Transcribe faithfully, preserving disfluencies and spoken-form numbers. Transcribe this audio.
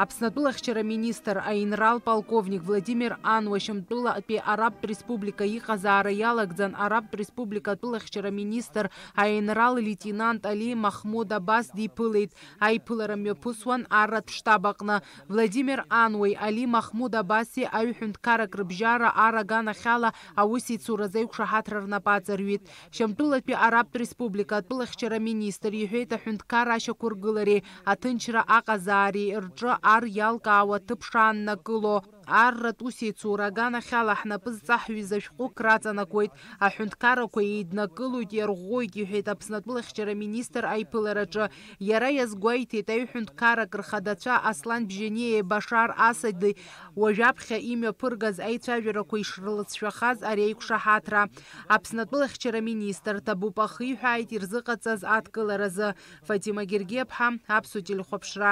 Аԥсны атәылахьчара министр аинрал полковник Владимир Ануа Шьамтәылатәи Арабтә Республика иҟазаара иалагӡан Арабтә Республика атәылахьчара министр аинрал леитенант Али Маҳмуд Абас диԥылеит. Аиԥылара мҩаԥысуан арратә штаб аҟны. Владимир Ануеи Али Маҳмуд Абаси аҩ ҳәынҭқаррак рыбжьара ар аганахьала аусеицуразы аиқәшаҳаҭра рнапы аҵарҩит. Шьамтәылатәи Арабтә Республика атәылахьчара министр иҳәеит аҳәынҭқарра ашьақәыргылареи аҭынчра аҟазаареи рҿы ар иалкаауа ҭыԥ шааннакыло. Арратә усеицура аганахьала ҳнапы зҵаҳҩыз ашәҟәык раҵанакуеит, аҳәынҭқаррақәа еиднакылоит, иарӷәӷәоит, иҳәеит Аԥсны атәылахьчара министр аиԥылараҿы. Иара иазгәеиҭеит аҩ ҳәынҭқаррак рхадацәа Аслан Бжьаниеи Башар Асади уажәаԥхьа имҩаԥыргаз аицәажәарақәа ишрылацәшәахаз ари аиқәшаҳаҭра. Аԥсны атәылахьчара министр ҭабуп ахиҳәааит ирзыҟаҵаз адкыларазы. Фатима Гергиаԥҳа, Аԥсуа телехәаԥшра.